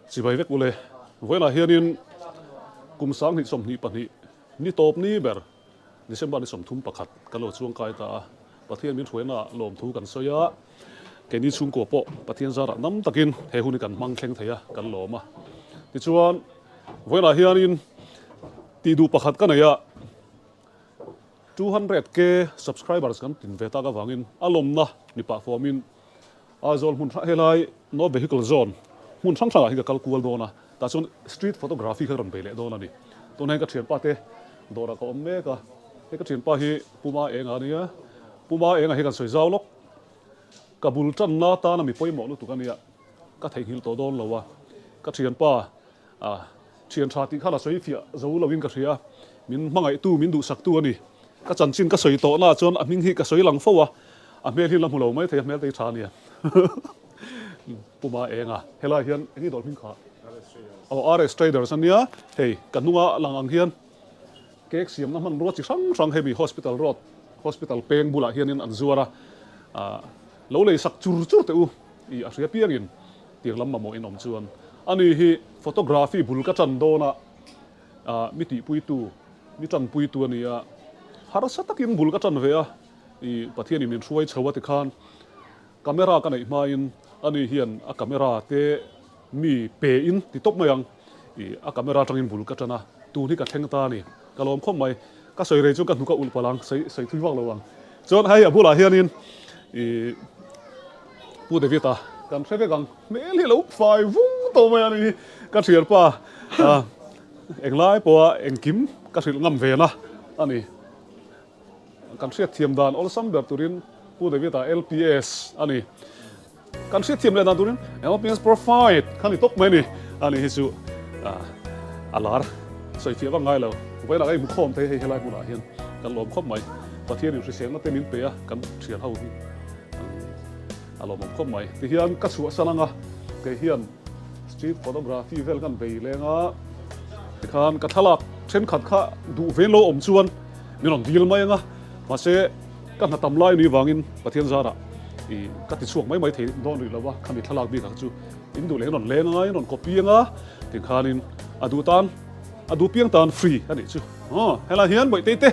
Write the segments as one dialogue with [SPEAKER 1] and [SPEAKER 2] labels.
[SPEAKER 1] Chibai vek ule, vawiinah hianin kum 2022 ni tawp ni ber December ni 31 kan lo chuangkai ta a, Pathian min hruaina lawmthu kan sawi a, keini chhungkua pawh Pathian zarah nam takin he hun hi kan hmang thleng thei a, kan lawm a. Tichuan, vawiinah hianin tih duh pakhat ka nei a, 200K subscribers kan tin ve tak avangin a lawmna ni pah fawmin Aizawl hmun hrang helai North Vehicle Zone hmun hrang hrangah hi ka kal kual dawn a, tah chuan street photography kha ka rawn bei leh dawn a ni. Tunah hian ka thianpa te dawrah ka awm mek a, hei ka thianpa hi Puma Enga a nia, Puma Enga hi kan sawi zau lawk, ka bul tanna atana mi pawimawh lutuk a nia, ka theihnghilh tawh dawn lo a, ka thianpa A thian tha tih kha la sawi fiah zo loin ka hria. Min hmangaihtu, min duhsaktu a ni. Ka chanchin ka sawi tawhna ah chuan a hming hi ka sawi lang fo a, a hmel hi la hmu lo mai thei, a hmel te hi tha a nia. Puma enga helai hian eng nge dawr hming kha? Aw RS Traders a nia, hei ka hnunga lang ang hian cake siamna hmanrua chi hrang hrang hemi Hospital Road, Hospital peng bulah hianin an zuar a, lo lei sak chur chur teh u i a hria piangin. Tir lam mamawh in awm chuan ani hi photography bul ka tan dawn a, mi tihpuitu, mi tanpuitu a ni a, harsa takin bul ka tan ve a, i Pathianin min hruai chho a tikhan camera ka neih hmain ani hian a camera te mi pe in ti tawp mai ang, i a camera atangin bul ka tan a, tun hi ka thleng ta a ni, ka lawm khawp mai, ka sawi rei chu ka hnuk a ulh palh ang, sawi sawi thui vak lo ang, chuan hei a bulah hianin i. Pu David a kan hre vek ang, hmel hi lo fai vung tawh mai a ni hi, ka thianpa englai pawha engkim ka hrilh ngam ve na a ni. Kan hriatthiam dan awlsam ber turin Pu David a LPS a ni. Kan hriatthiam leh dan turin LPS Profit kha ni tawp mai a ni, a ni hi chu a lar sawi fiah vak ngai lo. Vawilah ka inhmukhawm thei hei helai hmunah hian kan lawm khawp mai. Pathianin hriselna te min pe a kan thian ho hi. A lawmawm khawp mai. Tihian ka chhuahsan anga kei hian street photography vel kan bei leng a, tikhan ka thlalak thenkhat kha duh ven lo awm chuan min rawn dil mai anga, mahse ka hna tam lai ni vangin Pathian zarah ih ka ti chhuak mai mai thei dawn rih lo va, khami thlalak bikah kha chu in duh leh in rawn leng anga in rawn copy anga tikhanin a duh tan a duh piang tan free a nih chu. Aw helai hian Bawihtei te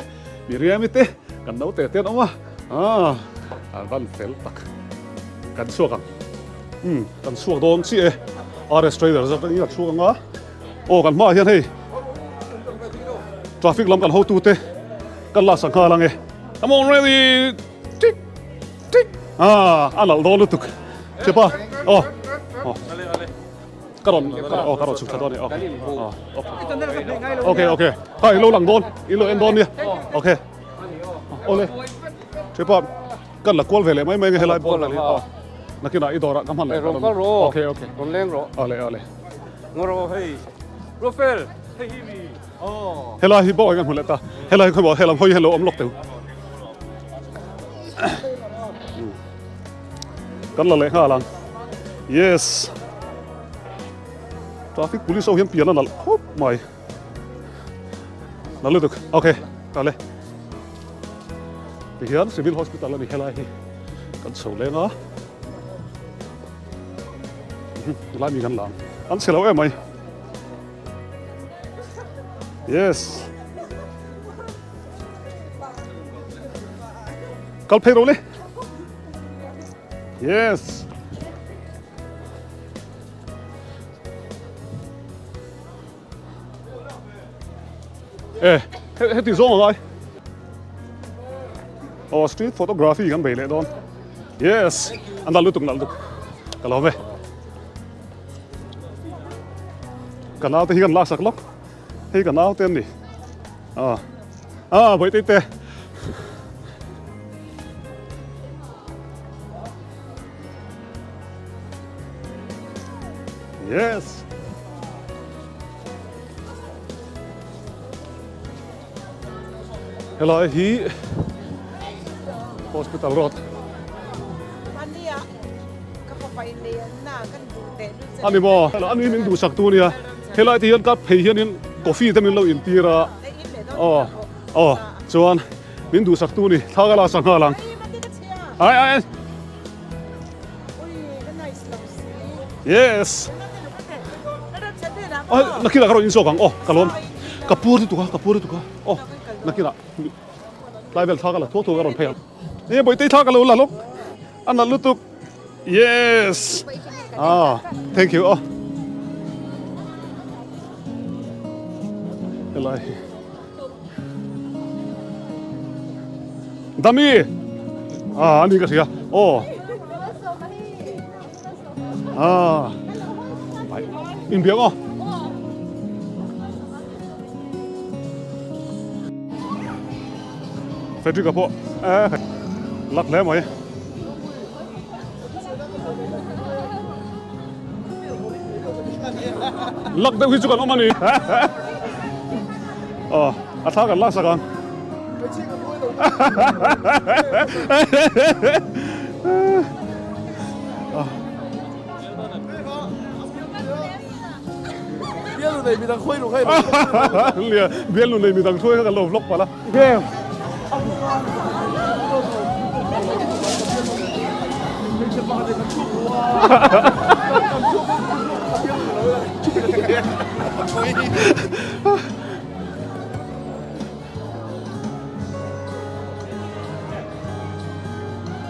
[SPEAKER 1] Miriami te kan naute te an awm a, aw an van fel tak kan chhuak ang umm kan chhuak dawn chiah e RS Trader zawk in a chhuak ang a aw kan hmaah hian hei traffic lam kan hotu te kan lak sak nghal ang e come on ready tik tik ah a nalh dawn lutuk chepa aw aw. Ka rawn aw ka rawn chhuk tha dawn e ok ok ok ha i lo lang dawn i lo en dawn nia ok awle thipa kan la kual ve leh mai mai nge helai bawr la aw nakinah i dawrah ka hman leh
[SPEAKER 2] rawn kal rawh
[SPEAKER 1] ok ok
[SPEAKER 2] rawn leng rawh
[SPEAKER 1] awle awle
[SPEAKER 2] ngawr aw hei Rofel hei hi mi aw
[SPEAKER 1] helai hi bawk kan hmu leh ta helai hi khawimaw helam hawi hian lo awm lawk teu Kan la leh nghal ang. Yes. Traffic police ho hian pian a nalh khawp mai. Nalh lutuk. Okay, kal e. Tihian Civil Hospital a ni helai hi. Kan chho leng a. Lai mi kan lang. An chhe lo em mai. Yes. Kal phei ro le. Yes. Eh, heti zawng angai. Oh, street photography kan bei leh dawn. Yes. An dal lutuk nal lutuk. Ka lo ve. Ka nau te hi kan lak sak lawk. Hei ka nau te an ni. Ah. Ah, bawih te te. Yes. Helai hi Hospital Road. Ani maw? Ani min duhsak tu ania. Helai te hian ka phei hianin coffee te min lo intir a. Aw aw chuan min duhsak tu ni thla ka la sa nghal ang. Ai ai. Yes. Ai nakinah ka rawn in zawk ang aw ka lawm ka pur lutuk a ka pur lutuk a aw nakinah tlai vel thla ka la thuak thuak ka rawn phei ang e bawihte thla ka lo la lawk a nalh lutuk yes ah thank you aw helai hi Dami ah ani ka hria aw Ah. In biak aw. Frederick a pawh eh lak hle mai. Lak deuh hi chu kan awm a ni. Aw, a thla kan lak sak ang. Bialnu nei midang khawi kha kan lo vlog palh a. Game.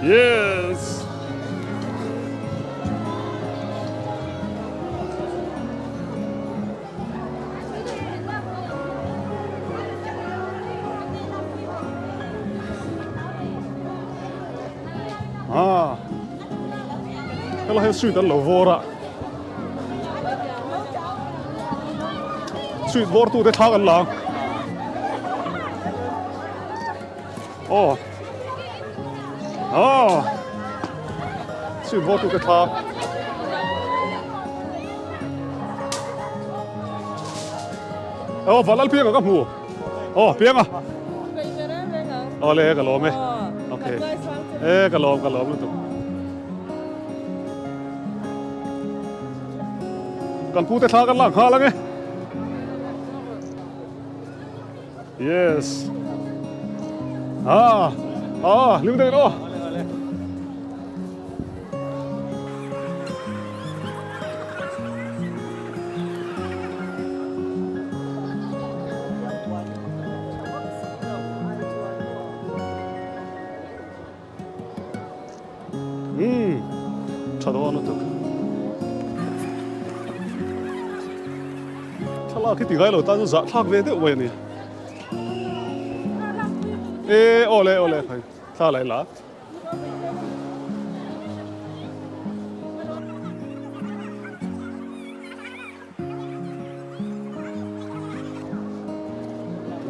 [SPEAKER 1] Yes! Ah. Helai hian sweet an lo vawr a. Sweet vawr tu te thla kan la ang. Aw. Aw. Sweet vawr tu te thla. Aw, Valal pianga ka hmu. Aw, pianga. Aw le, ka lawm e. Okay. E, ka lawm, ka lawm lutuk. Kan pu te thla kan lak nghal ange. Yes. Ah, ah, lim deuh in aw. Umm tha dawn lutuk. Thlalak hi ti ngai lo tan chu zah thlak ve deuh mai a ni. E aw le aw le khai thla lai la.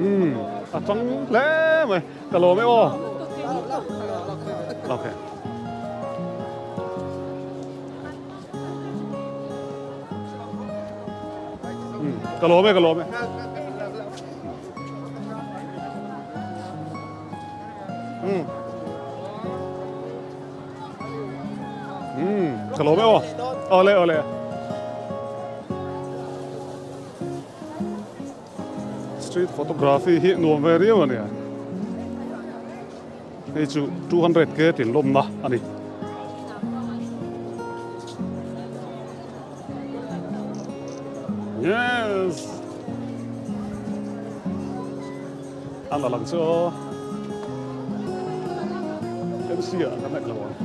[SPEAKER 1] Umm a tang hle mai ka lawm e aw. Okay. Umm ka lawm e ka lawm e. Umm. Umm ka lawm e aw. Awle awle. Street photography hi nuam ve riau a nia. Hei chu 200 k tin lawmna a ni. Yes. A la lang chu aw. MC ah kan nek lo ang.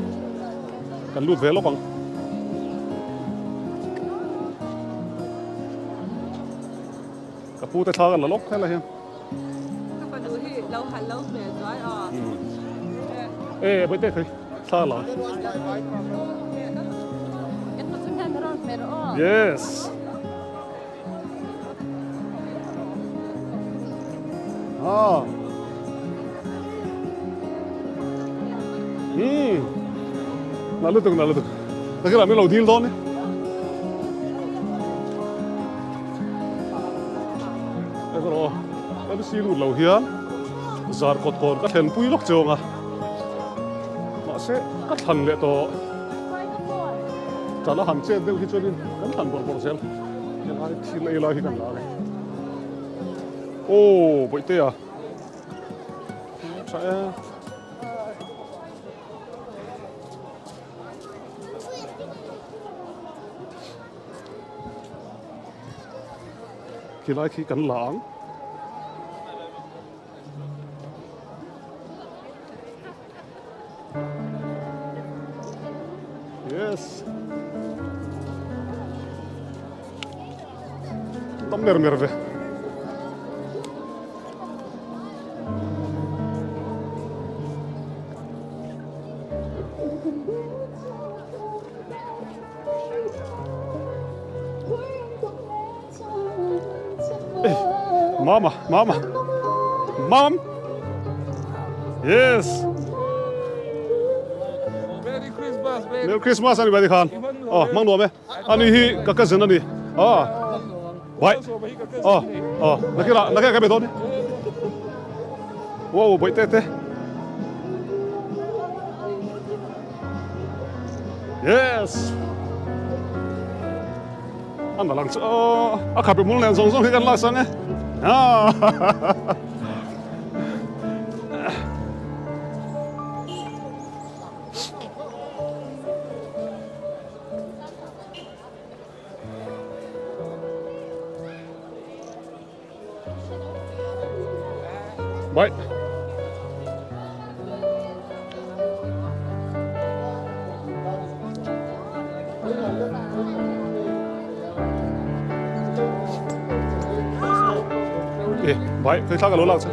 [SPEAKER 1] Kan lut ve lawk ang. Ka pu te thla kan la lawk helai hian.
[SPEAKER 3] Ka fanu hi lo hal lo hmel chuai aw.
[SPEAKER 1] E bawihtei thei thla la. Yes. Ah. Hmm. Na lutuk na lutuk. Takira mi lo dil dawn ni. Erawh MC lut lo hian zar kawt kawn ka thlen pui lawk chawng a. Mahse ka thlan leh tawh. Tala han chet deuh hi chuanin kan thlan bawrh bawrh zel. Helai thil ei lai hi kan la a ni. Aw Bawihtea. Tha e. Khilai khi kan la ang. Yes. Tam mer mer ve. Mama, mama. Mam. Yes.
[SPEAKER 2] Merry Christmas, Merry,
[SPEAKER 1] Merry Christmas ani bai khan. Oh, mang nuam e. Ani hi ka cousin ani. Ah. Bai. Oh, oh, nakira, nakira ka be don. Wow, bai te te. Yes. An lang chu a khabe mul nen zawng zawng hi kan lak sang e. Ah. Bye. E, bye, khoi thla ka lo lak chu.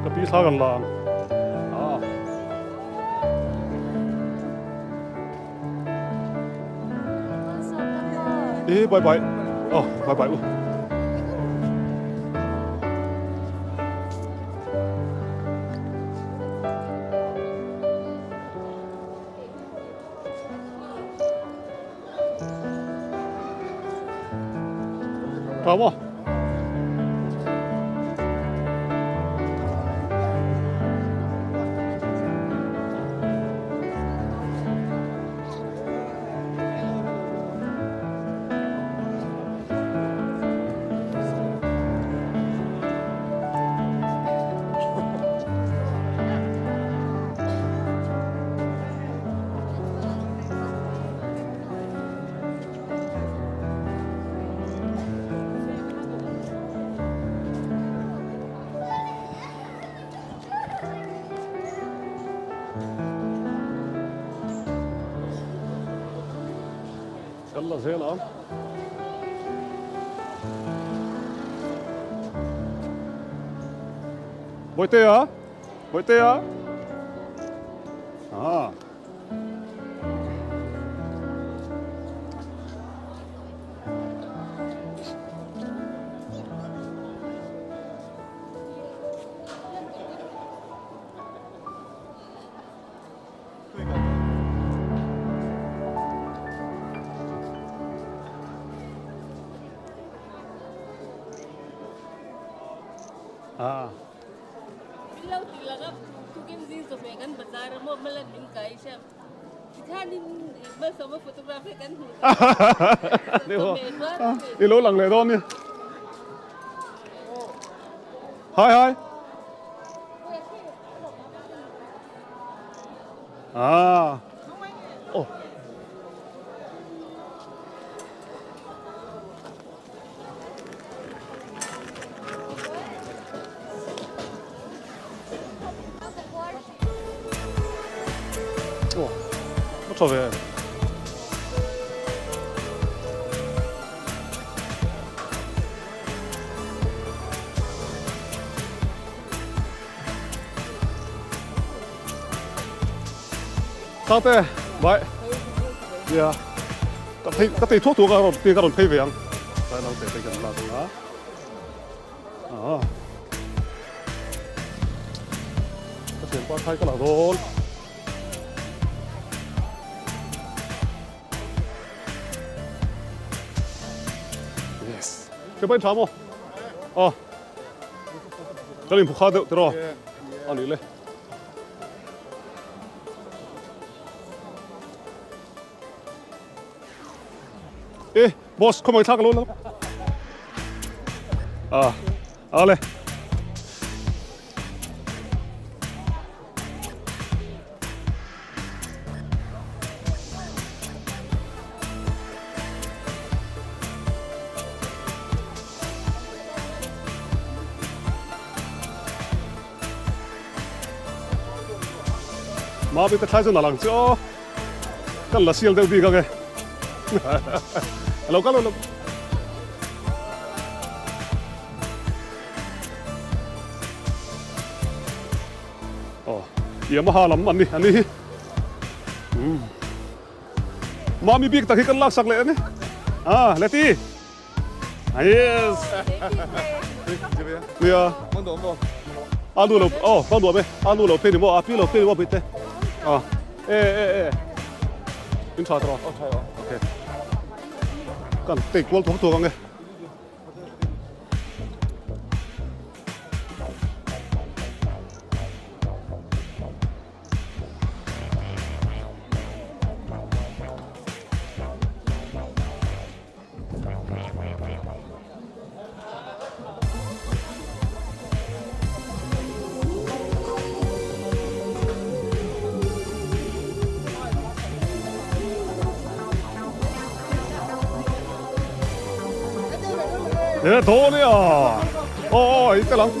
[SPEAKER 1] Ka pi thla kan la ang. Ah. E bye bye. Oh, bye bye. Tha maw? Kan la zel ang. Bawitea, Bawitea. Ah. Ah. I lo lang leh dawn ni. Hi hi. Ah. Oh. Tha ve. Sangte, vai. Nia. Ka thei ka tei thuak thuak a rawn ka rawn phei ve ang. Vai naute te kan lak ang a. Ah. Ka thianpa thai ka la dawn. Yes. Thianpa in tha maw? Ah. Kan inphu kha deuh tiraw? A nih le. E, boss, khaw mai thlak lo lo. Ah, ale. Mami te thlai chu na lang chu aw kan la sial deuh bik ang e lo kal lo aw Yamaha lam an ni an ni hi Mami bik tak hi kan lak sak leh ani ah leti Yes. Nia. Alu lo oh mang duam e. Alu lo phei ni maw api lo phei ni maw pui te. Ah. E e e. In tha tawh. Oh tha. Okay. Kan tei kual thuak thuak ang e. E dawn e a aw aw i tel ang.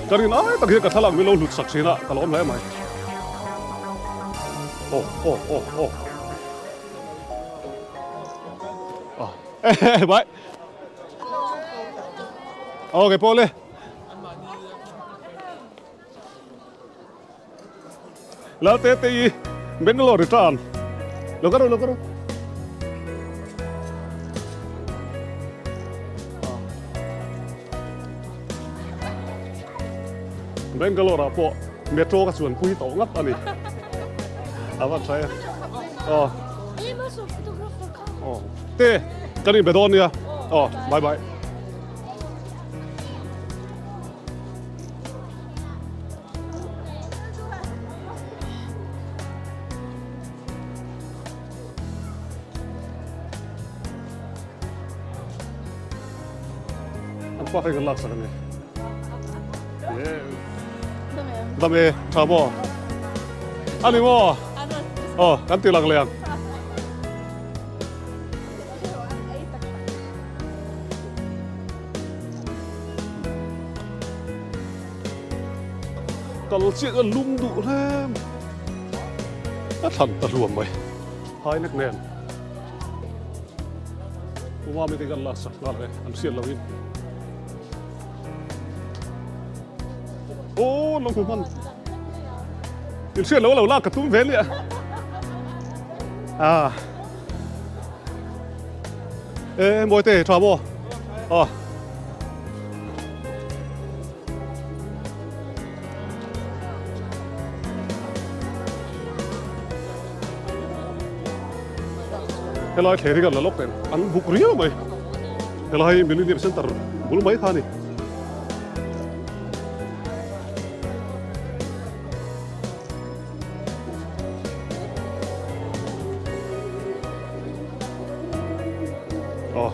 [SPEAKER 1] Ka rin ai tak hian ka thlalak min lo hlut sak thin a, ka lawm hle mai. Aw aw aw aw. Ah eh bye. Okay pawh le. Lalte te i Bangalore return. Lo ka ro lo ka ro. Bangalore ah pawh metro ka chuan pui tawh ngat a ni. A va tha e. Aw. Aw. Te kan inbe dawn nia. Aw bye bye. An pa kan lak sak ani. Dam e, tha maw? Ani maw? Oh, kan ti lang leh ang. Kal chiah chuan lum duh hle a thlan ta hluam mai hai nek nen Uma mi te kan la sak nghal e an hriat lo in aw lo hmu hman in hriat lo lo lak ka tum ve nia ah e mawi te tha maw ah Helai thler hi kan la lawk teh an buk riau mai helai hi Millennium Center bul mai kha a ni. Aw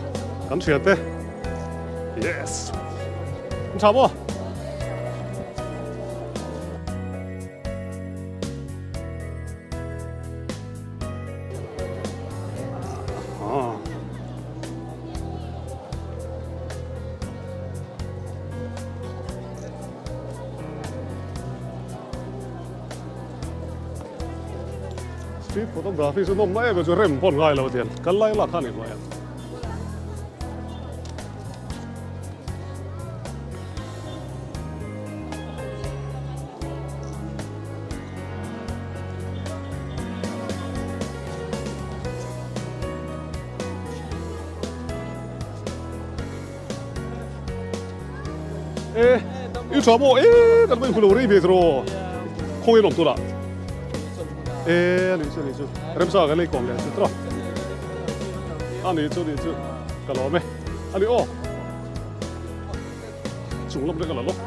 [SPEAKER 1] kan thian te yes an tha maw ah. Street photography chu nawm na em em chu rem pawn ngai lo a tian kal lai lak kha a ni hnuai ang. E i tha maw e kan vawi hmu lo rei ve tiraw khaw in awm tunah e ani chu ani chu remsa kan lei kawm leh chu tiraw ani chu ani chu ka lawm e ani aw chung lam reng a la lawk.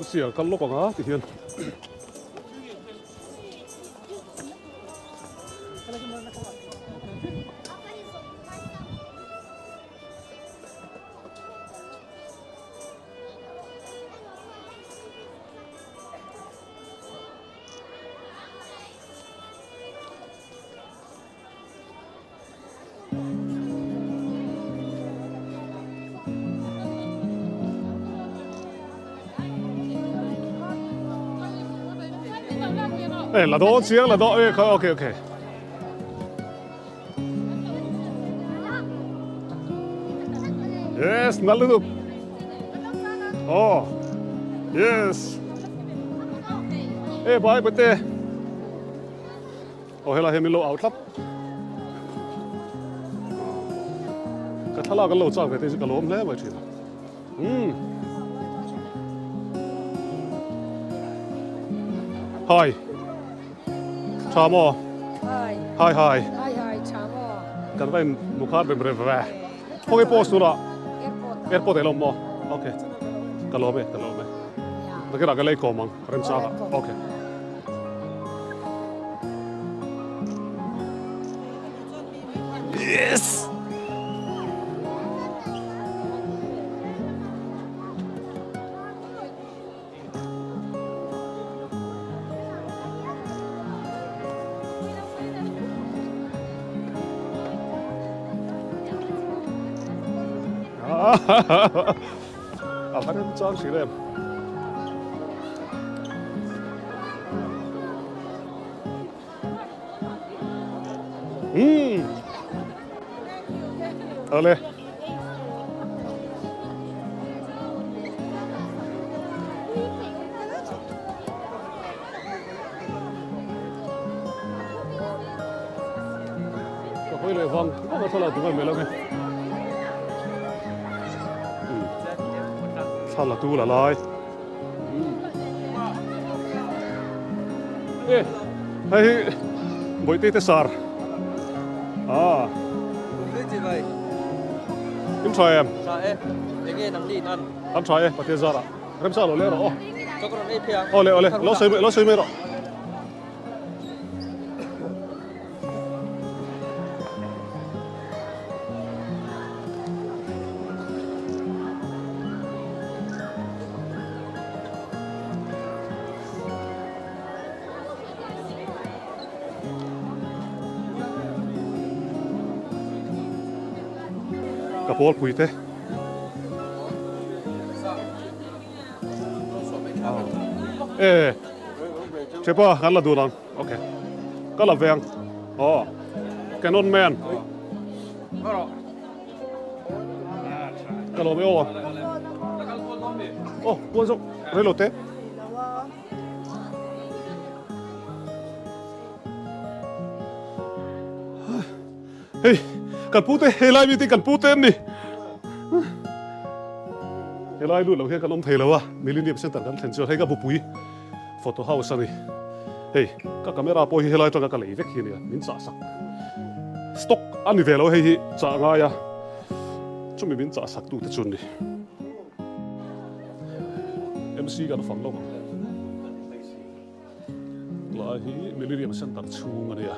[SPEAKER 1] MC a kal lawk ang a ti hian. Eh, la dawn chiang la dawn eh okay okay Yes, nal lutuk. Oh. Yes. Eh, bye bate. Aw helai hian min lo au thlap. Ka thlalak an lo chak ve te chu ka lawm hle mai thin a. Umm. Hi. Tha maw?
[SPEAKER 4] Hi.
[SPEAKER 1] Hi hi.
[SPEAKER 4] Hi hi, tha maw?
[SPEAKER 1] Kan va in mukhat rem rem ve. Khawnge post turah?
[SPEAKER 4] Airport.
[SPEAKER 1] Airport e lawm maw? Okay. Ka lawm e, ka lawm e. Nakirah ka lei kawm ang, remchang ah. Okay. Yes! A va rem chang hrilh em. Umm. Ale. Ka hawi leh vang vang a thlalak duh ngai mai lo nge. Thla la tu la lai. E, hei hi Bawihte te sar. Ah. In tha em?
[SPEAKER 5] Tha e. Enge nang ni nan?
[SPEAKER 1] Kan tha e, Pathian zarah. Remsa lo le rawh aw.
[SPEAKER 5] Ka rawn ei phei ang.
[SPEAKER 1] Awle awle, lo sawi lo sawi mai rawh. Ka pawl pui te. E Chepa kan la dun ang. Ok. Ka la veng. Oh. Canon man. Ka lo me o. Oh, kuan zawk. Rei lo te. Hei, kan pu te, helai mi te kan pu te an ni. Helai lut lo hian kan awm thei lo a, Millennium Center kan thlen chuan hei ka bupui photo house a ni. Hei, ka camera pawh hi helai atanga ka lei vek hi a nia, min chah sak. Stock a ni ve lo hei hi chah ngai a. Chumi min chah sak tute chu ni. MC kan fang lo ang. Tlai hi Millennium Centre chhung a nia.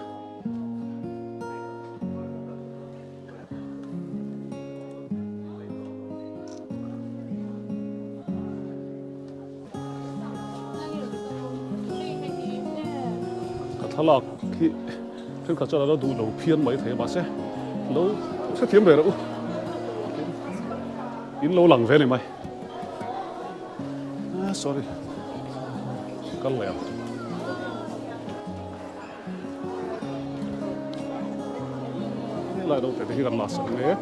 [SPEAKER 1] Ka thlalak hi thenkhat chuan a lo duh lo phian mai thei a mahse lo hrethiam ve reuh u in lo lang ve ni mai ah sorry kal leh ang. Helai lo te te hi kan la sak mek.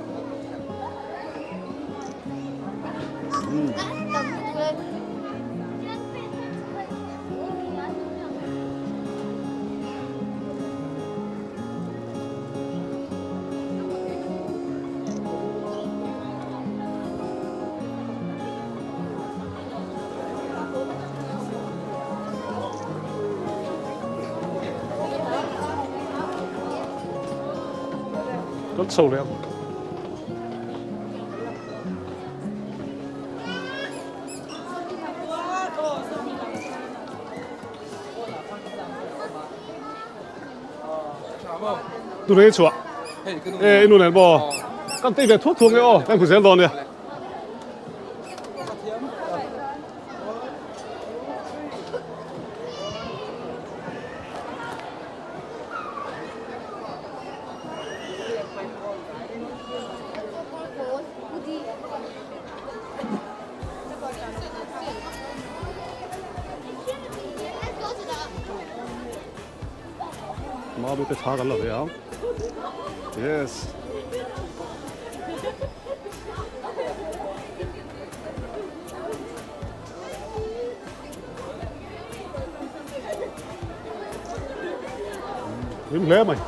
[SPEAKER 1] Kan chho leh ang. Tu rei chhuah. E inu nen maw. Kan tei ve thuak thuak nge aw. Kan khu zel dawn nia. Mami te thla kan la ve ang. Yes. Hlim hle mai.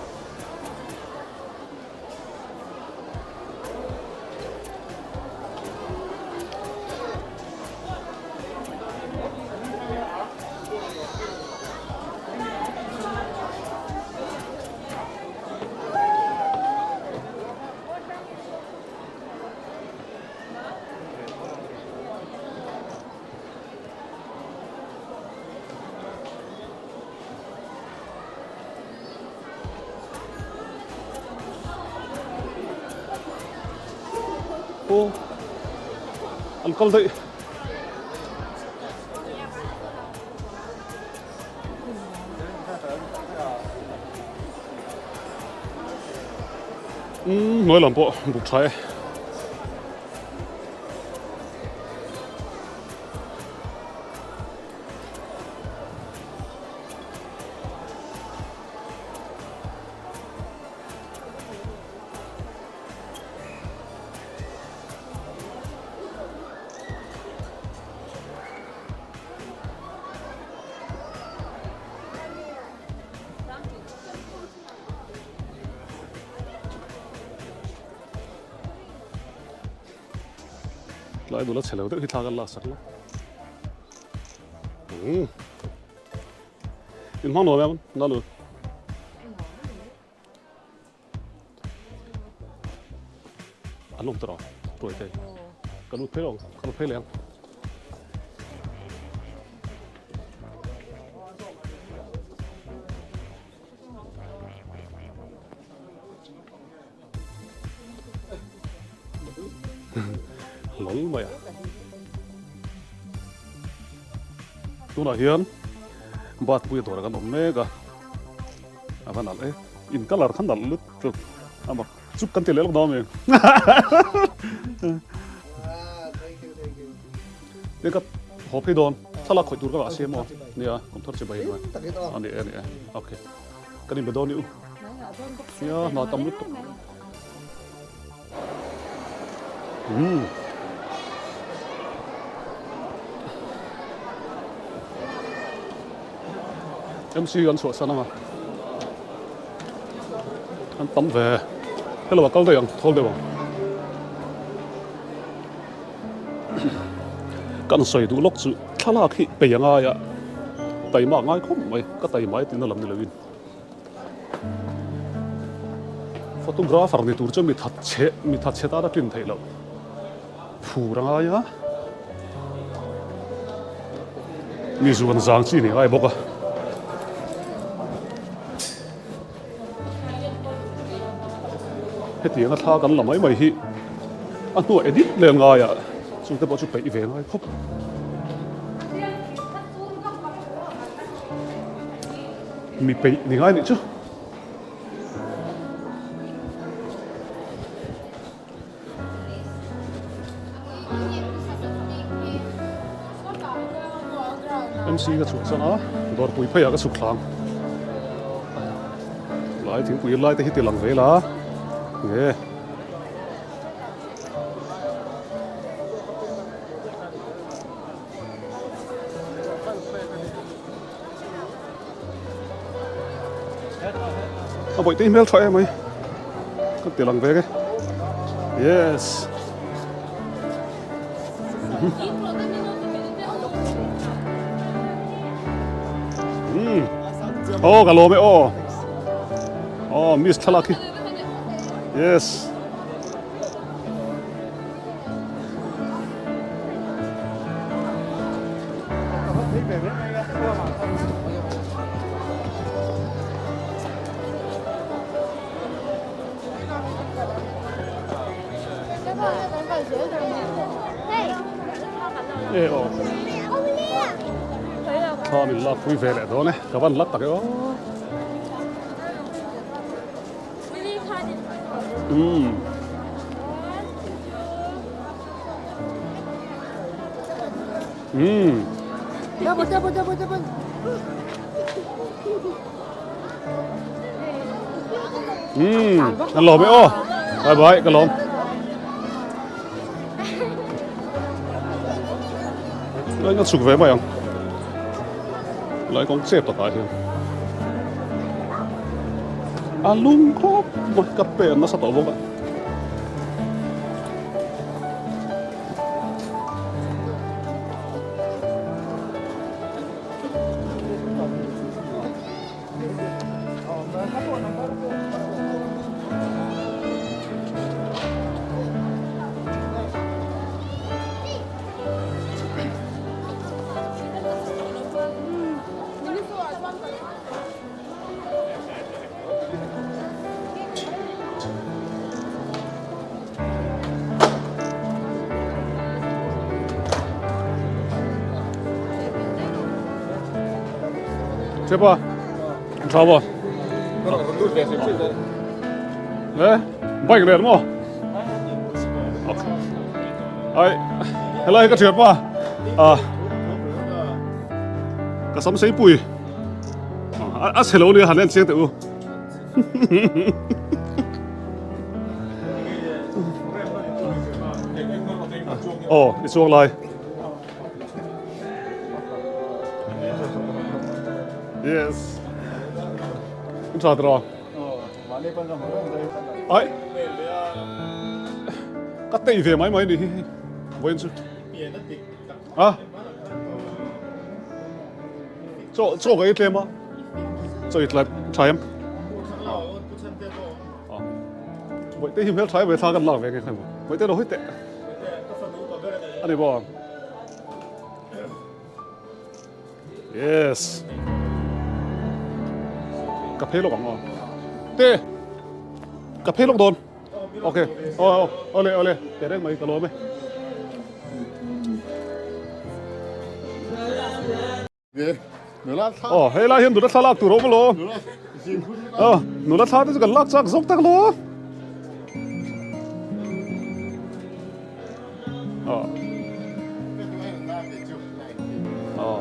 [SPEAKER 1] Aw an kal daih. Umm hnuai lam pawh buk tha e. Tlai nula chhe lo deuh hi thla kan lak sak la. Umm. In hmang nuam em Nalu? An awm tawh ruai te. Ka lut phei lo, ka lut phei leh ang. Hlawl mai a. Tunah hian Batpui a dawrah kan awm mek a. A va nalh e. In colour kha nalh lut tuk. A mak chuk kan ti leh lawk dawn mi. Tin ka haw phei dawn. Thlalak khawih tur ka ngah siam aw. Nia, kum thar chi bai mai. A ni e, a ni e. Okay. Kan inbe dawn i u. Nia, hna tam lutuk. Umm. MC kan chhuah san anga. An tam ve. Hello a kal daih ang, thawl deuh ang. Kan sawi duh lawk chu thlalak hi pei a ngai a, taima a ngai khawp mai, ka taima e tihna lam ni loin. Photographer ni tur chu mi that chhe, mi that chhe tan a tlin theih loh. Phur a ngai a, mi zuan zang chi nih ngai bawk a. Hetianga thla kan la mai mai hi a hnuah edit leh ngai a, chungte pawh chu peih ve ngai khawp. Mi peih ni ngai nih chu. MC ka chhuah san a, dawrpui pheiah ka chhuk thlang. Lai thingpui lai te hi ti lang ve la nge. A bawih te hi hmel tha em mai ka ti lang vek e yes um oh ka lawm e aw oh miss thlalak hi yes E aw Thla min lak pui ve leh dawn e ka van la tak e aw Umm. Umm.
[SPEAKER 4] Double, double, double, double.
[SPEAKER 1] Umm. Kan lawm e aw. Bye bye, ka lawm. Lai nga chhuk ve mai ang. Lai kawng chep takah hian. A lung khawp mai ka pen nasa tawh bawk a. Chepa, tha bo. Le, bike leh maw? Ai, helai ka thian pa. À. Ka sam sei pui. A chhe lo nia han en chiang teh u. Aw, i chuang lai. Yes. In tha tawh. Ai. Ka tei ve mai mai ni hi. Vawiin chu. A. Chaw chaw ka ei tlem a. Chaw i tlai tha em? Bawihte hi hmel tha em thla kan lak ve nge khai maw. Bawihte lo hawi teh. Ani bawk. Yes. Ka phei lawk ang aw. Te. Ka phei lawk dawn. Ok. Aw awle awle. Te reng mai ka lawm e. Aw hei lai hian nula thla lak tur a awm alo. Aw nula thla te chu kan lak chak zawk tak lo. Aw. Aw.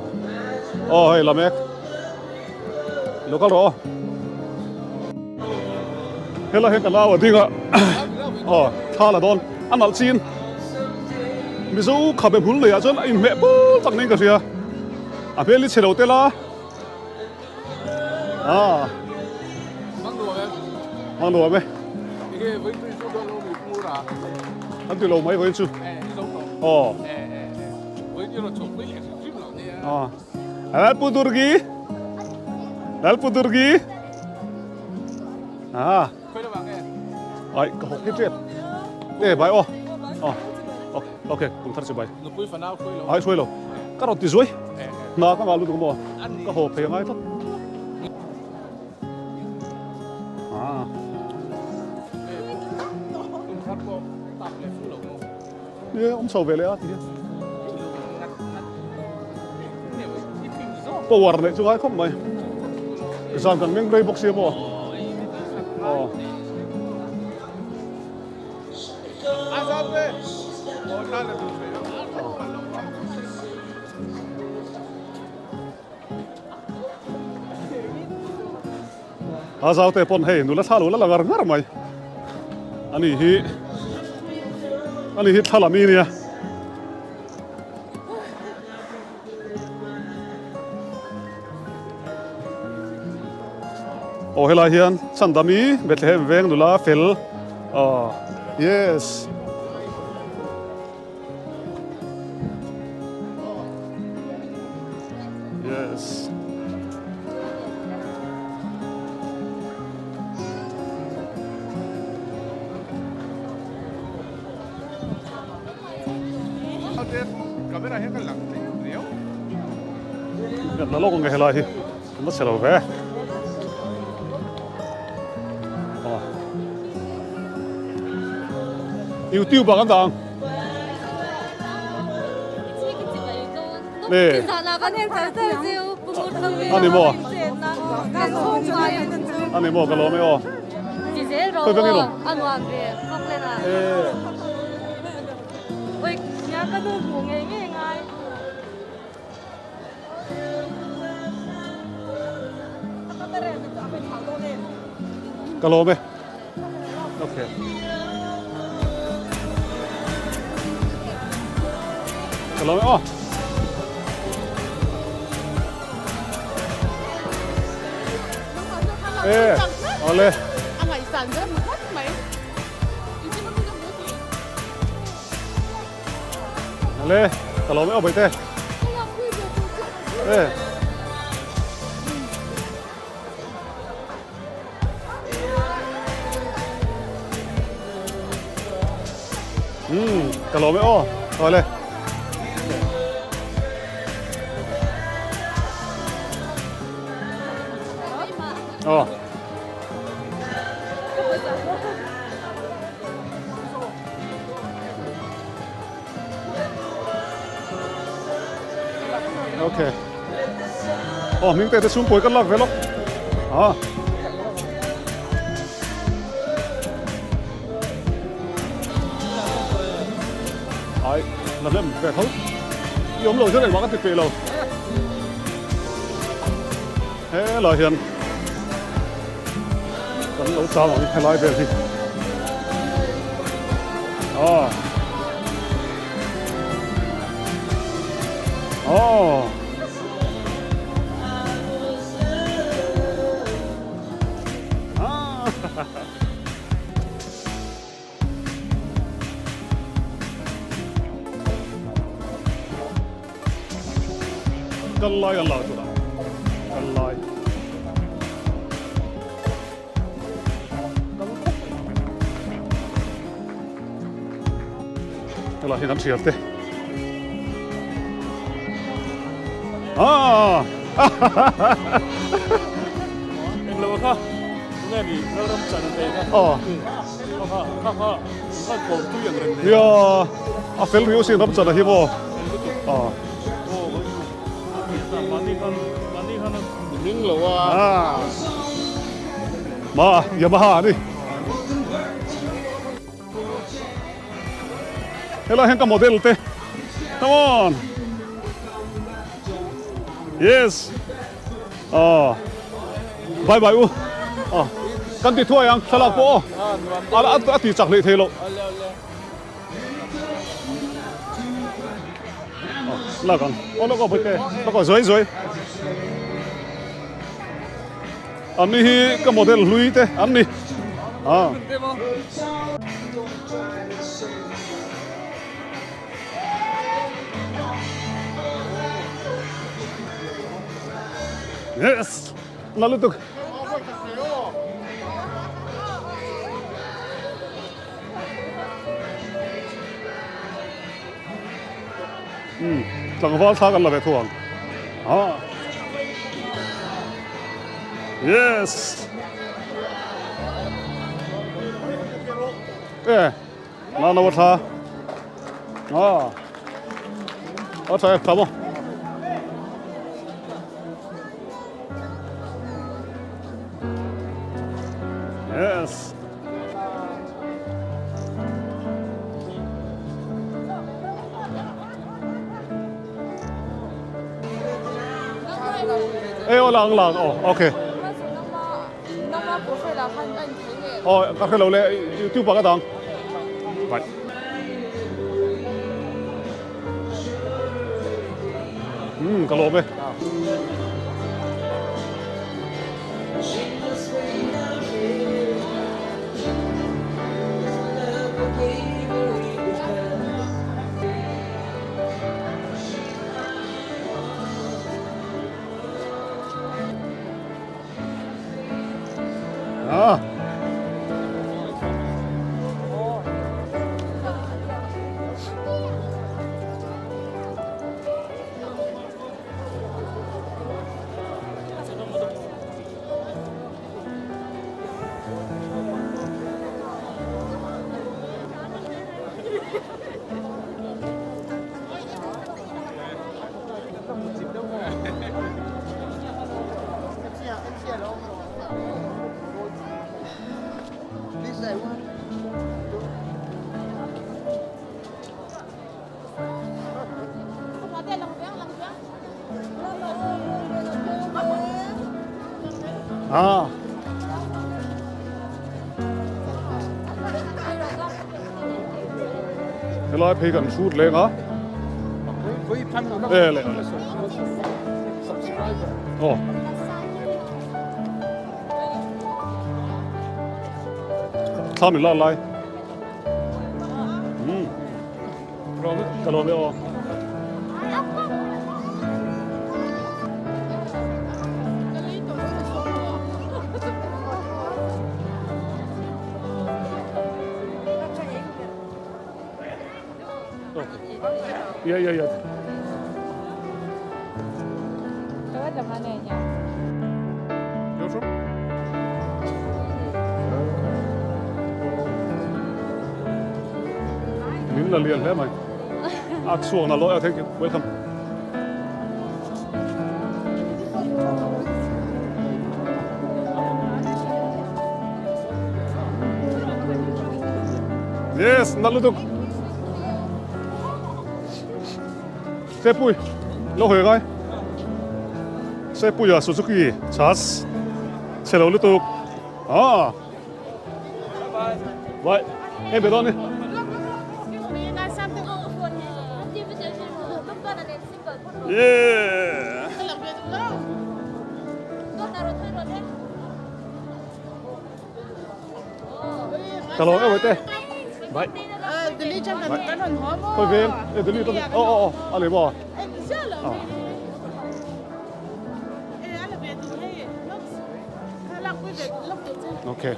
[SPEAKER 1] Aw hei la mek. Lo kal rawh aw. Helai hian ka nau a ding a. Aw thla la dawn a nalh chin. Mizo khabe hmul nei ah chuan a inhmeh bul tak niin ka hria. A hmel hi chhe lo tel a. Ah.
[SPEAKER 2] Mang nuam em?
[SPEAKER 1] Mang nuam e.
[SPEAKER 2] Enge vawiin chu i dawn lo mi pur a?
[SPEAKER 1] An ti lo mai vawiin chu.
[SPEAKER 2] Eh, i zo tawh.
[SPEAKER 1] Aw.
[SPEAKER 2] Eh, eh, eh. Vawiin i rawn chhuak pui leh hrim hrim lo nia.
[SPEAKER 1] Ah. Lalpu Durgi. Lalpu Durgi. Ah.
[SPEAKER 2] Khawi lamah nge?
[SPEAKER 1] Ai, ka hawk hi tep. Te bai aw. Aw. Ok. Ok, kum thar chibai. Nupui fanau hruai lo. Ai hruai lo. Ka rawn ti zuai. Hna ka ngah lutuk maw? Ka haw phei angai tlat. Ah.
[SPEAKER 2] Kum thar pawh tap leh fu lo maw?
[SPEAKER 1] Ni awm chho ve leh a ti hian. Power neih chu ngai khawp mai. Zan kan meng rei bawk sia maw? Aw. A zaute pawn hei nula thla lo la la ngar ngar mai ani hi ani hi thla lam i nia. Aw helai hian Chhandami Bethlehem veng nula fel aw yes. Yes. La lawk ang helai hi an la chhe lo ve. YouTube ah kan dah ang. Ani maw? Ani maw ka lawm e aw. Khawi veng i rawn? Ka lawm e. Okay. Ka lawm e aw. E, awle. Awle, ka lawm e aw baite. E. Umm, ka lawm e aw. Awle. Aw. Okay. Oh, ming te te chhungkawi kan lak ve lawk. Ah. Ai, la hnem ve tho. I awm lo chuan engmah ka ti peih lo. Helai hian kan lo chang ang helai vel hi. Ah. Oh. Ah. Kal lai an la tur a, kal lai. Kal khawp mai. Helai hian an thian te. Ah!
[SPEAKER 2] Englo kha, tunge mi Lalram chan an ei kha.
[SPEAKER 1] Aw. Nia, a fel riau sin ram chan a hi maw? Aw. Ma, Yamaha a ni. Helai hian ka model te. Come on. Yes. Aw. Bye bye u. Aw. Kan ti thuai ang thlalak pawh aw. A a ti chak hlei thei lo. Aw, lak ang. Aw lak aw bawihte. Lak aw zuai zuai. An ni hi ka model hlui te an ni. Ah. Yes! Na lutuk. Umm tlangval thla kan la ve thu ang. Ah. Yes. E na no thla. Ah. A tha tha mo. Yes. Ei aw lang lang aw okay. Aw ka hre lo le YouTube ah ka dang. Bye. Hmm ka lawm e. Ah. Ah. Helai phei kan hrut leng a. E le. Oh. Thla min la lai. Hmm. Ka lawm e aw. Yeah, yeah, yeah. You're from? Min la lian hle mai. A chhuak na lo thank you. Welcome. Yes, na lutuk. Sepui, lo hoi ngai. Sepui a Suzuki chas. Chhelo lutuk. Ah. Bye. Em be dawn ni. Yeah. Ka lawm em te. Bye. Khoi ven, e Delhi ta. Oh oh oh, a le maw. Okay.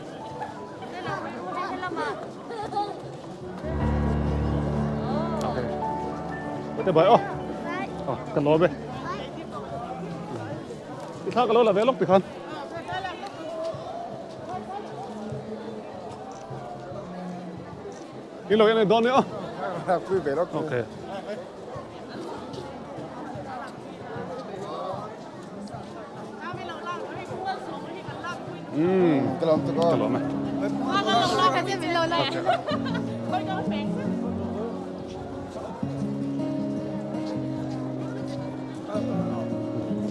[SPEAKER 1] Okay. Te bai oh. Oh, kan lawm e. I thla ka lo la ve lawk tikhan. I lo en dawn ni aw. Okay. Mm.
[SPEAKER 4] Ka lawm tuk aw.
[SPEAKER 1] Ka lawm e.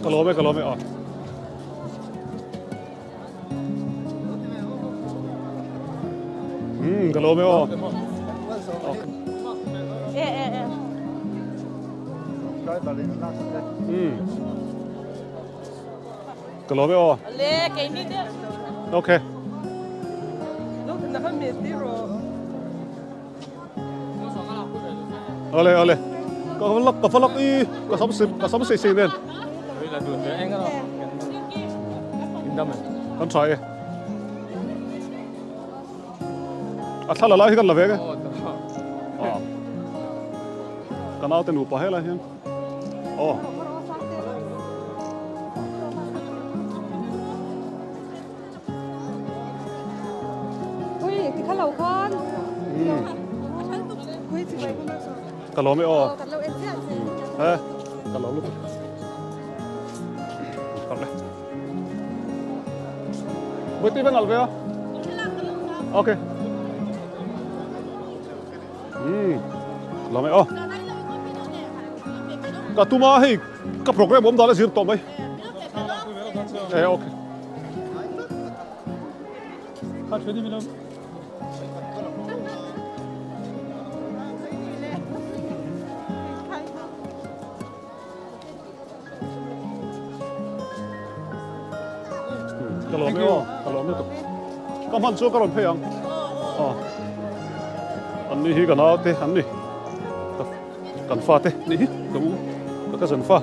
[SPEAKER 1] Ka lawm e, ka lawm e aw. Mm, ka lawm e aw. Mm. Ka lawm e aw. Okay. Ole ole. Ka falak ka falak i ka sam sim ka sam sei sei nen. Kan tha e. A thla la lai hi kan la ve ke. Ka naute nupa helai hian aw. Ka lawm e aw. He ka lawm lutuk. Bawihte i va nalh ve a. Okay. Umm lawm e aw. Ka tuma hei ka program awm dan a zir tawh mai. E okay. Ka lawm e aw, ka lawm lutuk. Ka hman chu ka rawn phei ang. Aw. An ni hi ka nau te an ni. Kan fa te ni hi ka u ka cousin fa.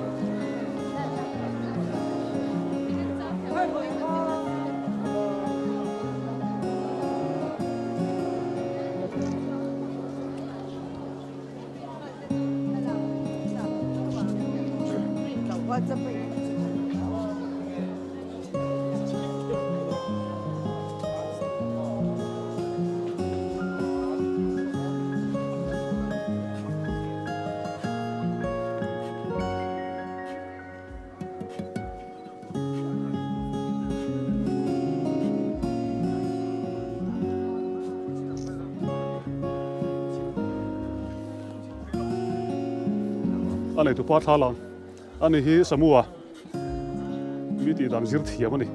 [SPEAKER 1] A nei tupa thla lang a ni hi Samua mi tih dan zir thiam a ni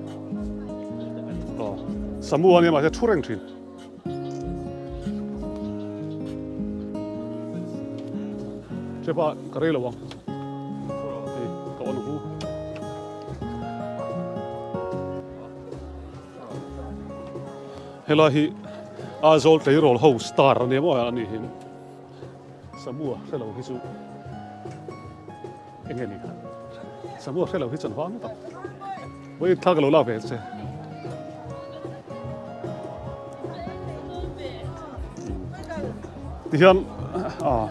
[SPEAKER 1] aw Samua nia mahse thu reng thin. Chepa ka rei lo ang hei ka on hu. Helai hi Aizawl tleirawl ho star a ni maw a nih hi Samua hrelo hi chu eng nge ni kha Samua hrelo hi chuan vang tak vawiin thla ka lo lak ve che. Tihian ah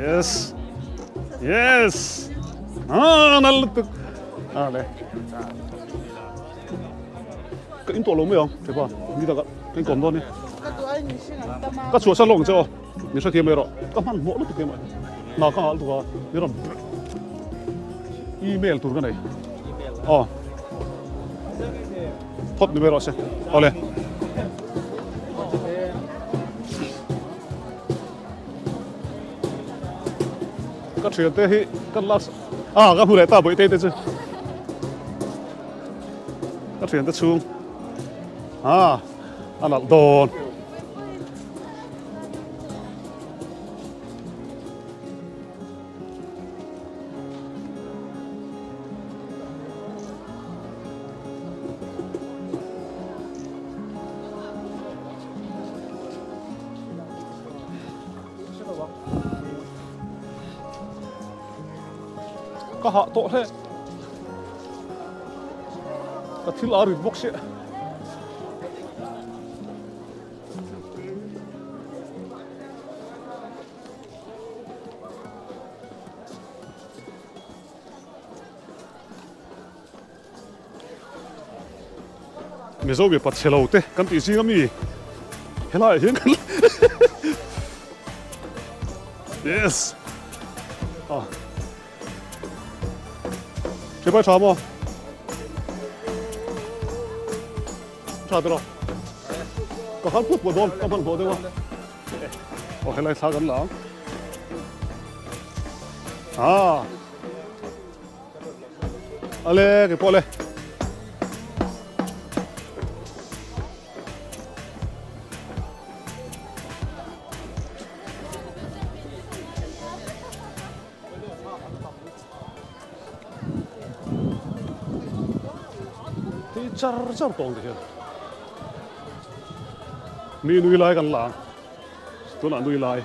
[SPEAKER 1] yes yes ah nal lutuk ah le ka in tawh lo mai ang thipa ni taka ka in kawm dawn ni ka chhuah san lawk ang che aw min hrethiam mai rawh ka hman hmawh lutuk em hna ka nghah lutuk a mi rawn email tur ka nei aw phawt ni mai rawh se awle Ka thiante hi kan last ah ka hmu leh ta bawihte te chu ka thiante chhung ah a nalh dawn. Ka hah tawh hle. Ka thil a rit bawk sia. Mizo mipa chhe lo te kan tih zing ami helaiah hian kan yes ah Thipai tha maw tha tiraw ka khan put put dawn ka hman hlawh deuh a aw helai thla kan la ang ah Ale ke pawh le. Ti char char tawng te hian. Mi nui lai kan la ang. Tunah nui lai.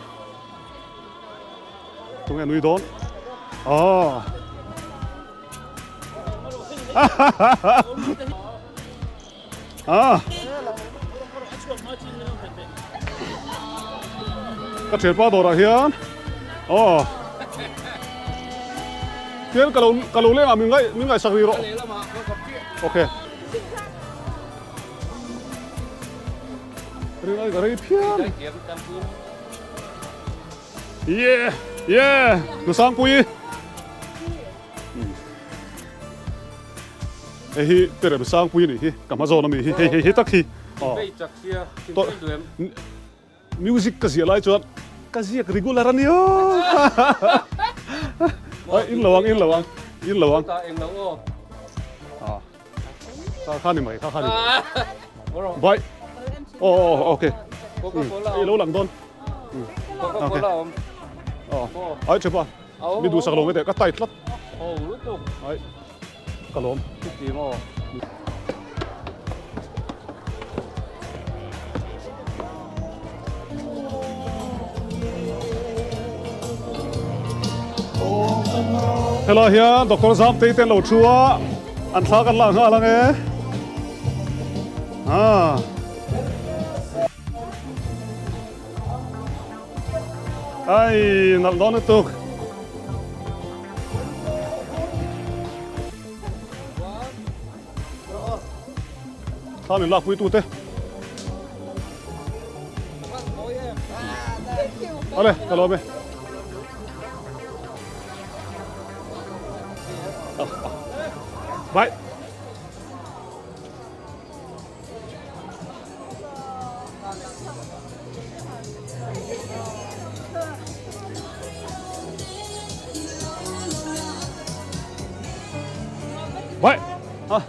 [SPEAKER 1] Tunge nui dawn? Aw. Ah. Ka thianpa dawrah hian. Aw. Tian ka lo ka lo leng ah min ngai min ngaihsak rih rawh. Okay. Ring ai ka rei phian. Yeah, yeah, Nusangpui. Hei hi Terem Sangpui anih hi, ka hma zawn ami hi, hei hei hi tak hi. Music ka ziah lai chuan ka ziak regular a nia. Ai in lo ang in lo ang in lo ang. Kha kha ni mai kha kha ni mai. Bye. Oh oh okay. I lo lang dawn. Okay. Oh. Ai chepa. Mi duhsak lo nge teh ka tight tlat.
[SPEAKER 2] Oh lutuk.
[SPEAKER 1] Ai. Ka lawm.
[SPEAKER 2] Chuti maw?
[SPEAKER 1] Helai hian Doctor Zamtei te an lo thu a, an thla kan lak nghal ang e. Ah. Ai, nalh dawn lutuk. Thla min lakpui tute. Ale, ka lawm e. Bye. Bye. Ah.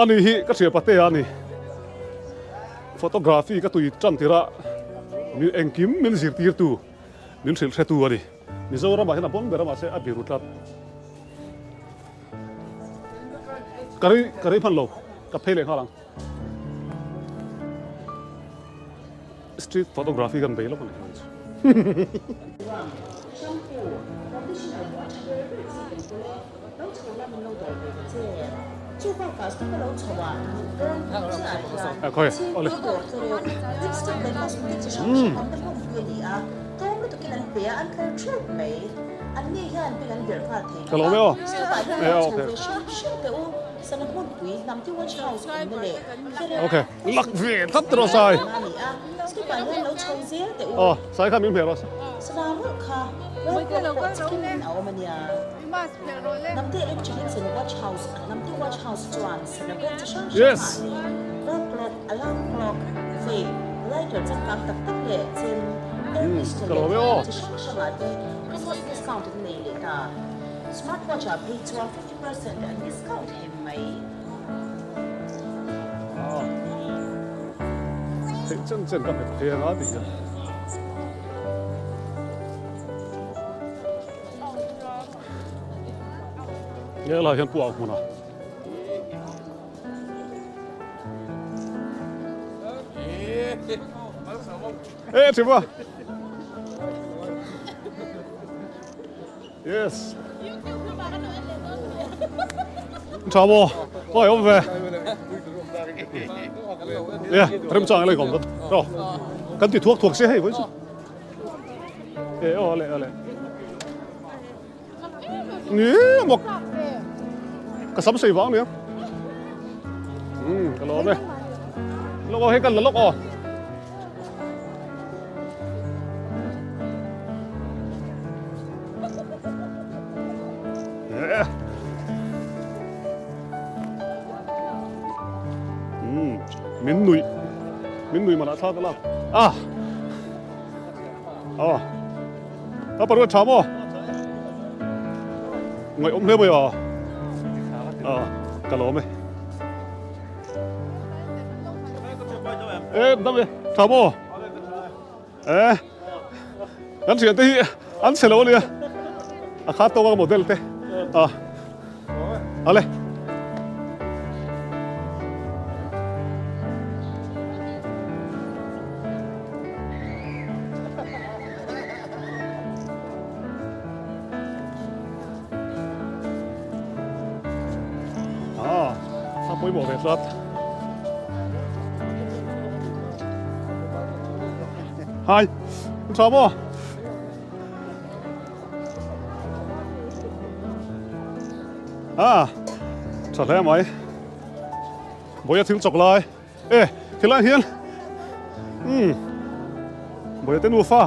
[SPEAKER 1] Ani hi ka hria pate a ni. Photography ka tui tan tirh a, mi engkim min zirtirtu, min hrilh hretu a ni. Mizoramah hian a bawng ber a mahse a biru tlat. Ka rei ka rei hman lo, ka phei leh nghal ang. Street photography kan bei lawk a ni. Ka lawm e aw. E aw okay. Okay. Lak ve tlat rawh sai. Aw sai kha min hmeh rawh. Yes. Ka lawm e aw. Theih chen chen ka hmet phei anga tih hian. Nge lai hian puah hmun a. E thiba. Yes. Tha maw? Oi awm ve. Yeah, rem chang lai kom dat. Ro. Kan ti thuak thuak se hei voi chu. E aw ale ale. Ni mok. Ka sam sei vang nia. Um, ka lawm e. Lok aw hei kan la lok aw. Min nui min nui mana thla ka lak ah ah a paru tha maw ngaih awm hle mai a ah ka lawm e e dam e tha maw e kan thian te hi an chhe lo ania a kha tawk a model te a ale pawimawh ve tlat. Hai, tha maw? Ah, tha hle mai. Bawiha thil chawk lai. E, helai hian umm Bawiha te nufa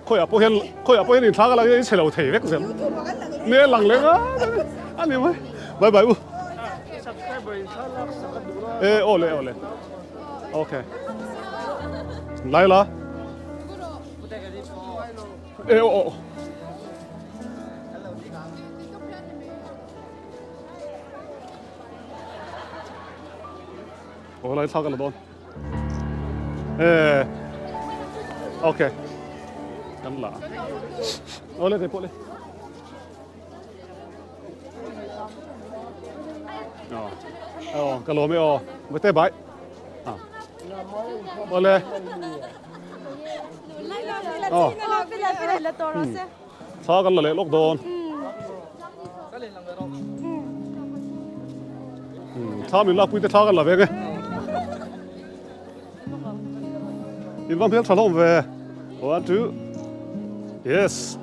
[SPEAKER 1] khawiah pawh hian khawiah pawh hian inthlak a lang hian in chhe lo thei vek zel. Ne lang leng a a ni mai. Bye bye u. E aw le aw le. Okay. Laila. E aw aw. Aw lai thlak a la dawn. Eh. Okay. Kan la. Aw le pawh le. Aw. Aw ka lawm e aw. Bye bye. Ah. Aw le. Aw. Thla kan la leh lawk dawn. Thla min lakpui te thla kan la vek e. In va hmel tha hlawm ve. One, two. Yes.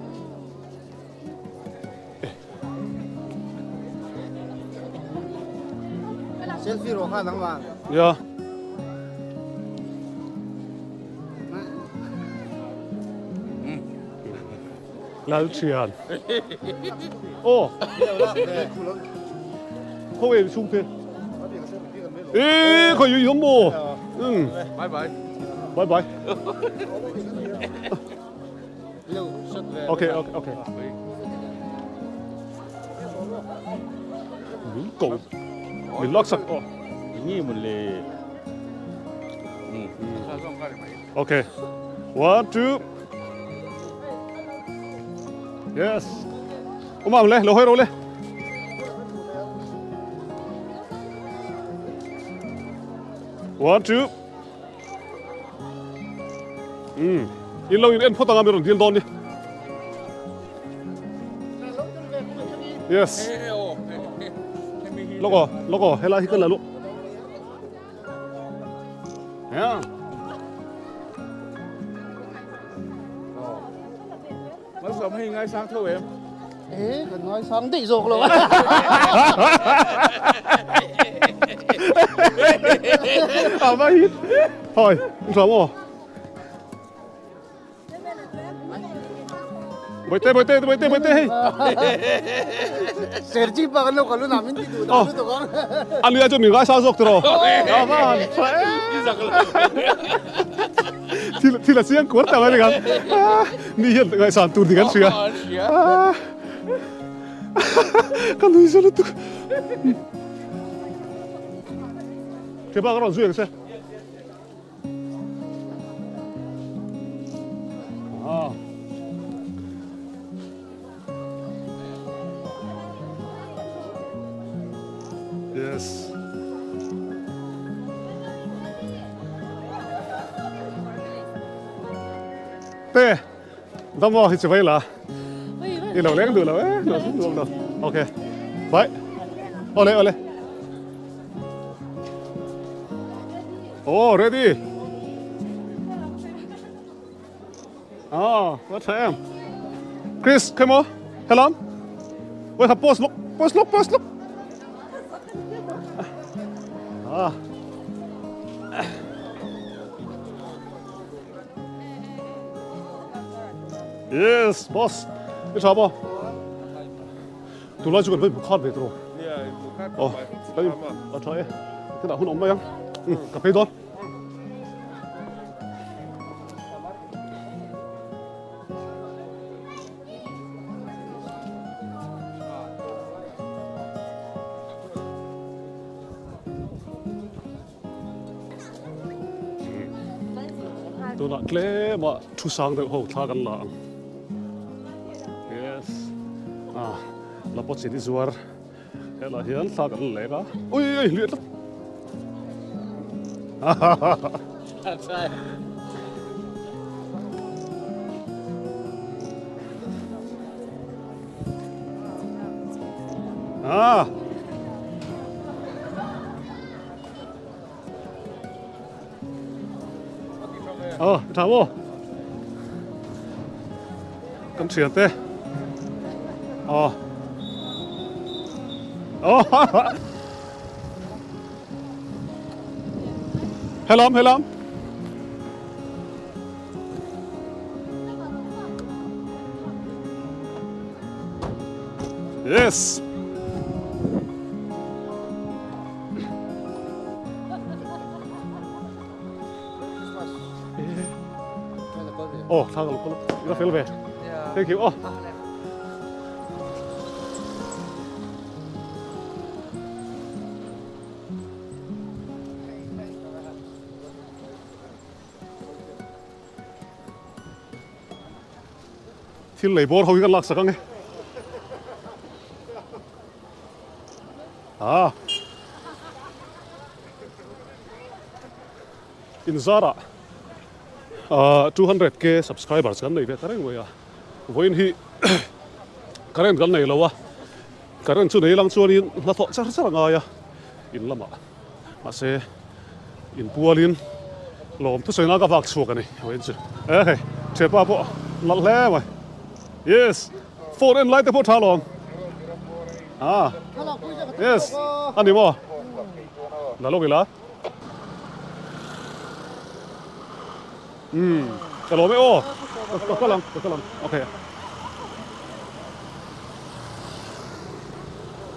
[SPEAKER 4] Selfie ro kha nang ma.
[SPEAKER 1] Yeah. Lal thian. Aw. Khaw em chhung te. E khaw yu yom mo. Um.
[SPEAKER 2] Bye bye.
[SPEAKER 1] Bye bye. Okay okay okay. Min ko. Min lak sak aw.
[SPEAKER 2] Ngi mun le.
[SPEAKER 1] Okay. One, two. Yes. Uma le, lo hoi ro le. One, two. Mm. In lo in en phot anga mi ron dil don ni. Yes. Logo, logo, hela hi ka la lu. Yeah.
[SPEAKER 2] Malsawm hei ngaisang tho em?
[SPEAKER 4] E, kan ngaisang daih zawk lo a.
[SPEAKER 1] A va hit. Thôi, không sao Bawihte, bawihte, bawihte, bawihte hei.
[SPEAKER 4] Serchhip ah kan lo kal hunah min ti duh dah lutuk ang.
[SPEAKER 1] A nia chu min ngaisa zawk tiraw. A va han tha em. Thil thil a chiang kuar ta mai ni kan. Mi hian ngaihsan tur ni kan hria. Ka nui za lutuk. Thiapa ka rawn zui ang che. Yes. Te, damo hi chivai la. I lo leng du lo eh, lo du lo. Okay. Bye. Ole ole. Oh, ready. Oh, what time? Chris, come on. Hello. Wait, pause look, pause look, pause look. Ah. Yes, boss. Cái sao không? Tụi nó chỉ cần phải bukhat về thôi. Ờ, đây, ở trời, cái nào hun ống mấy Ừ, cà phê đó. Tunah tlem ah thu sang deuh ho thla kan la ang. Yes. Ah, la pawh chin i zuar. Helah hian thla kan la lek a. Ui ui lian tlat. Ah. Aw tha maw? Kan thian te. Aw. Aw. Helam helam. Yes. Oh, thla ka lo kal a. I fel ve. Thank you. Oh. Thil lei bawr ho hi kan lak sak ang e. Ah. In zarah ah 200k subscribers kan nei ve ta reng mai a. Vawiin hi current kan nei lo a. Current chu nei lang chuanin hnathawh char char a ngai a in lamah. Mahse inpualin lawm thusawi ka vak chhuak a ni vawiin chu. E hei thianpa pawh nalh hle mai. Yes phone en lai te pawh tha lawm. Ah yes a ni maw? La lawk ila. Umm ka lawm e aw ka kal ang ka kal ang okay.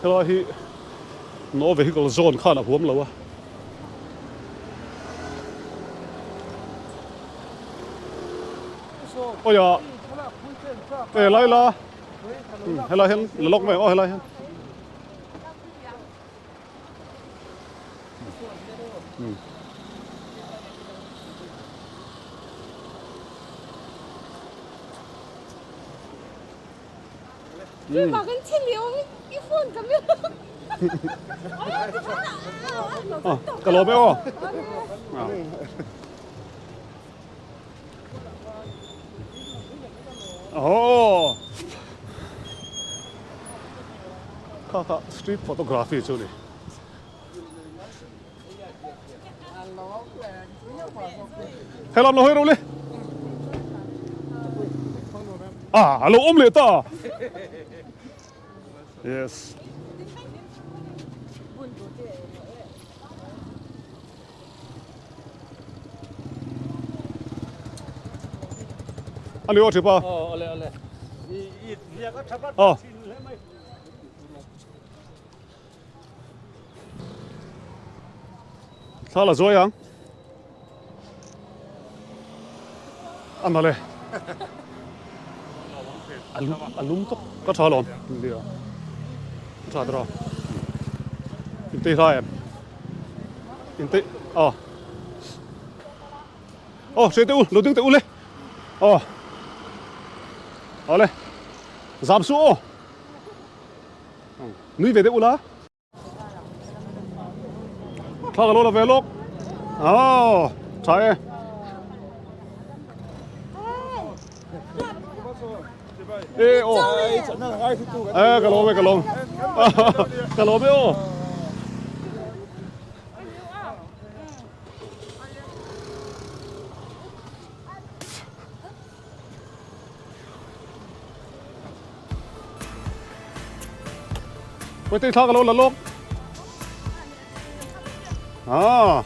[SPEAKER 1] Helai hi No vehicle zone khan a huam lo a. Awia e lai la helai hian la lawk mai aw helai hian. Ka lawm e aw. Oh. Kha kha street photography chu ni. Helam lo hawi ro le. Ah, a lo awm leh ta. Yes. Ani aw thipa.
[SPEAKER 5] Aw, ale ale.
[SPEAKER 1] Aw. Thla la zuai ang. A nalh e. A lum tawk ka tha alawm. Nia. Ka tha tawh a. Intei hla em? Intei aw. Aw hre teh u, lo ding teh u le. Aw. Awle. Zam suh aw. Nui ve deuh ula. Thla ka lo la ve lawk. Aw, tha e. E aw. E ka lawm e ka lawm. Ka lawm e aw. Pawite thla ka lo la lawk. Ah.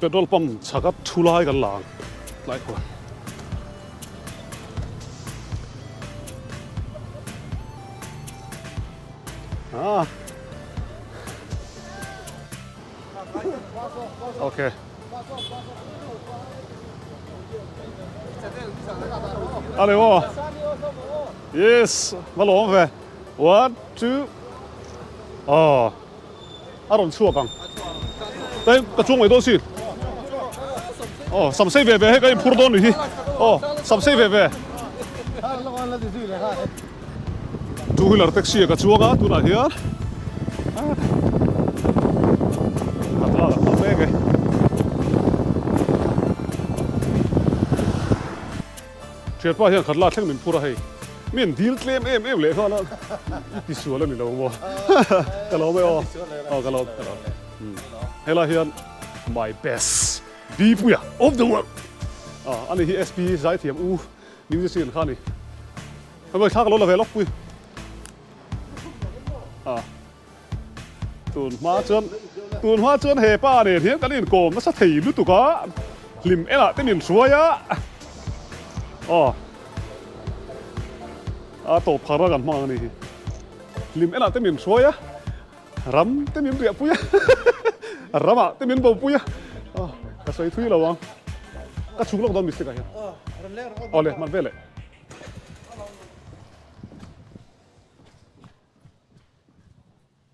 [SPEAKER 1] Petrol pump chhaka thu lai kan la ang tlai khuan. Ah. Okay. Ale aw. Yes, va lawm ve. One, two. Oh. A rawn chhuak ang. Tlai ka chuang mai dawn sin. Aw sam sei ve ve hei ka inphur dawn ni hi. Aw sam sei ve ve. Two wheeler taxi ah ka chuang a tunah hian a tla a mek e. Thianpa hian khat la thleng min phur a hei. Mi an dil tlem em em leh nghal a, i ti sual a ni lo maw? Ka lawm e aw. Aw ka lawm, ka lawm. Helai hian my best Bpuia of the world. Ah, ani hi SP Zaithiam U musician kha a ni. Hei thla ka lo la ve lawk pui. Ah. Tun hma chuan tun hma chuan he pa nen hian kan inkawm nasa thei lutuk a, hlim enah te min hruai a, aw a tawp phar a kan hmang a ni hi, hlim enah te min hruai a, ram te min riah pui a, ramah te min bo pui a, aw ka sawi thui lo ang, ka chhung lawk dawn mistake ah hian, aw le hman veleh.